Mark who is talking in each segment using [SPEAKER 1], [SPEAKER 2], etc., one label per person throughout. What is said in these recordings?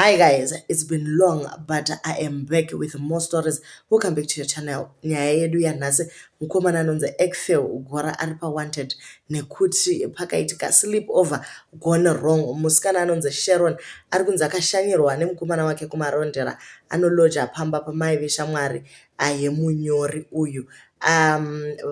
[SPEAKER 1] Hi guys, it's been long, but I am back with more stories. Welcome back to your channel. Nyaya yedu yanhasi, mukomana anonzi Ekfel Gora ari pawanted nekuti pakaitika sleep over gone wrong. Musikana anonzi Sharon ari kunzi akashanyirwa nemukomana wake kuMarondera, anoloja pamba pamai veshamwari yemunyori uyu.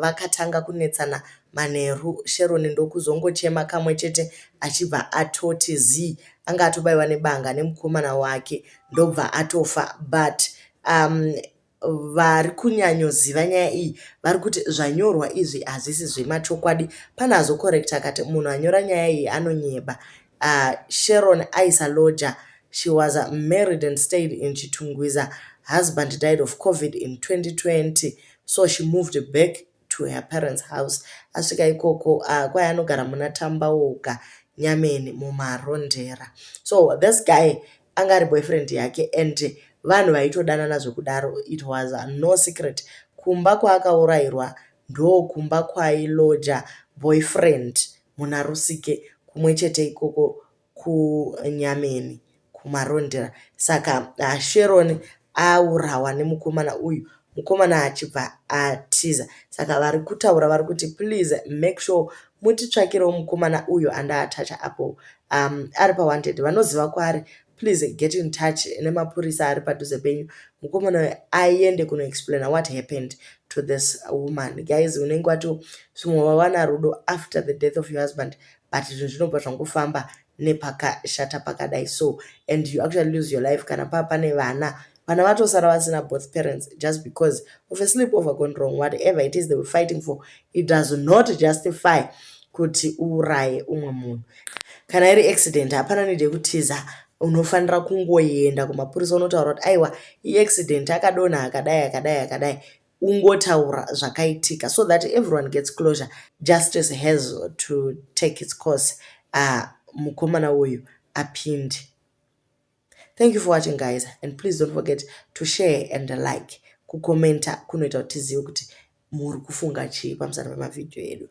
[SPEAKER 1] Vakatanga kunetsana manheru, Sharon ndokuzongochema kamwe chete achibva atoti zii. Anga atobayiwa nebanga nemukomana wake, ndobva atofa. But vari kunyanyoziva nyaya iyi vari kuti zvanyorwa izvi hazvisi zvemachokwadi. Pane azokorekta akati munhu anyora nyaya iyi anonyeba. Sharon aisaloja. She was married and stayed in Chitungwiza. Husband died of COVID in 2020, so she moved back to her parents' house. Asvika ikoko, kwai anogara muna Tambaoga, Nyameni, muMarondera. So this guy anga ari boyfriend yake and vanhu vaitodanana zvekudaro. It was no secret. Kumba kwaakaurayirwa ndokumba kwailoja boyfriend muna Rusike, kumwe chete ikoko kuNyameni, kuMarondera. Saka Sharon aurawa nemukomana uyu, mukomana achibva atiza. Saka vari kutaura vari kuti please make sure mutitsvakirewo mukomana uyu andaatacha apo ari pawanted. Vanoziva kwaari, please get in touch nemapurisa ari padhuze penyu, mukomana uyu aende kunoexplaina what happened to this woman. Guys, unenge wati zvimwe wawana rudo after the death of your husband, but zvinhu zvinobva zvangofamba nepakashata pakadai so, and you actually lose your life. Kana paa pane vana, vana vatosara vasina both parents just because of a sleep over gone wrong. Whatever it is they were fighting for, it does not justify kuti uuraye umwe munhu. Kana iri accident, hapana need yekutiza. Unofanira kungoenda kumapurisa, unotaura kuti aiwa, iaccident, akadonha, akadai, akadai, akadai. Ungotaura zvakaitika so that everyone gets closure. Justice has to take its course. Mukomana uyu apinde. Thank you for watching, guys, and please don't forget to share and like. Kukomenta kunoita kuti tizive kuti muri kufunga chii pamusana pemavhidhiyo edu.